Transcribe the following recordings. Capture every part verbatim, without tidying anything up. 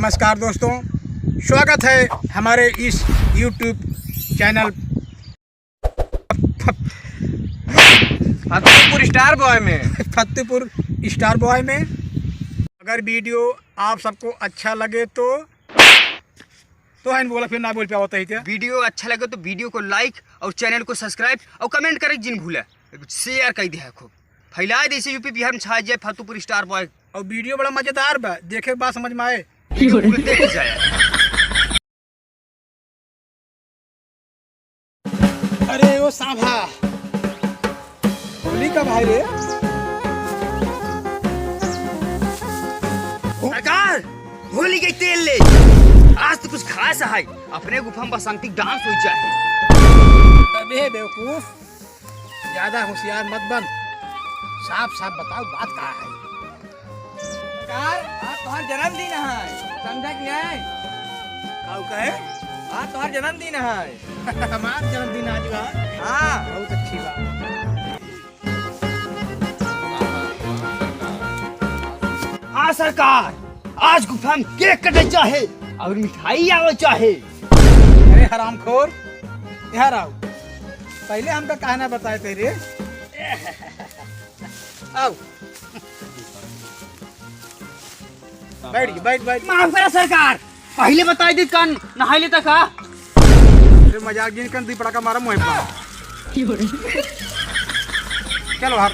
नमस्कार दोस्तों, स्वागत है हमारे इस YouTube चैनल फतेहपुर स्टार बॉय में। फतेहपुर स्टार बॉय में। अगर वीडियो आप सबको अच्छा लगे तो, तो है बोला, फिर ना बोल पावत है क्या? वीडियो अच्छा लगे तो वीडियो को लाइक और चैनल को सब्सक्राइब और कमेंट करे जिन भूले, शेयर कर दिया खूब, फैला दे इसे, यूपी बिहार में छा जाए फतेहपुर स्टार बॉय। और वीडियो बड़ा मजेदार बा, देखे के बाद समझ में आए। वीडियो पूरे देखे जाए। अरे ओ सांभा, होली कब है रे? सरकार, होली के तेल ले, आज तो कुछ खास है, अपने गुफा में बसंती डांस हो जाए। अबे बेवकूफ, ज्यादा होशियार मत बन, साफ साफ बताओ बात का है। सरकार, आज तोहार जन्मदिन है, समझा कि नहीं? काऊ कहे? आज तोहार जन्मदिन है। हमार जन्मदिन आज बा। हाँ। बहुत अच्छी बात। हाँ सरकार, आज गुफा में केक कटे चाहे और मिठाई आवे चाहे। अरे हरामखोर, यहाँ आओ, पहले हमका काहे ना बताए थे रे? आओ। बैठ, बैठ, बैठ। माफ करा सरकार, पहले बताई दी कन नहाई लेता का? अरे मजाक जिन कन दी पड़ाका मारा मुँह पर। चलो बाहर।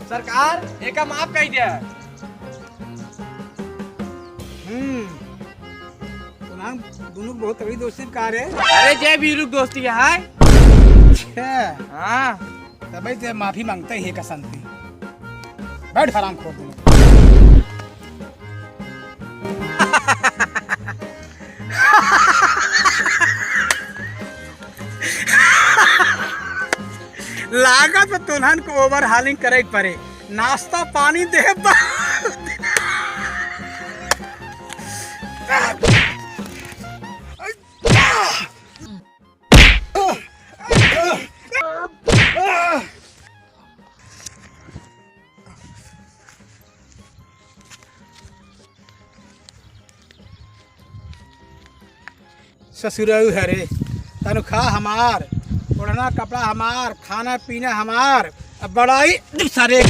सरकार, एका माफ कई द्या। हम्म, तो नाम दोनों बहुत तगड़ी दोस्ती का रे। अरे, जय वीरू की दोस्ती है। अच्छा। हाँ। तबे ते माफी मांगते ही का संती। बैठ हरामखोर दोनों। लागत बा तोन्हन को ओवरहालिंग करे के पड़े, नाश्ता पानी दे बा। ससुरऊ हरे, तनख्वाह हमार, ओढ़ना कपड़ा हमार, खाना पीना हमार, अब बड़ाई सारे।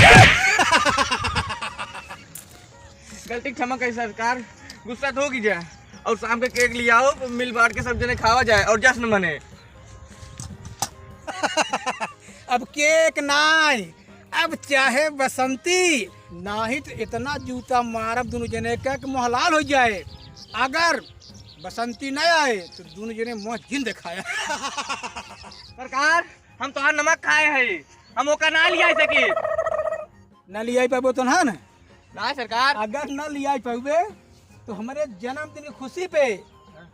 गलती क्षमा करी सरकार, गुस्सा तो हो गई जाए, और शाम के केक ले आओ, मिल बांट के सब जने खावा जाए और जश्न मने। अब केक नाई, अब चाहे बसंती, नाही तो इतना जूता मारब दुनू जने का कि मोहलाल हो जाए। अगर बसंती नहीं आए तो दुनू जने मुँह जिन दिखाया। सरकार, हम तोहार नमक खाए हैं, हम ओका ना लिया सकी। ना लियाई पाबो तो ना, ना। ना सरकार। अगर ना लियाई पाबे तो हमारे जन्मदिन की खुशी पे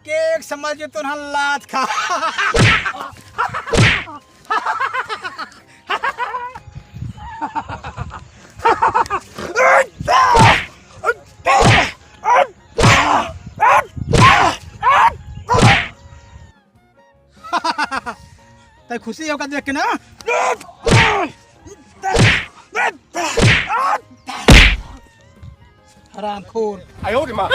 केक समझ के तो ना लात खा। तै खुशी होकर देख के ना। हरामखोर। आयो रे माँ।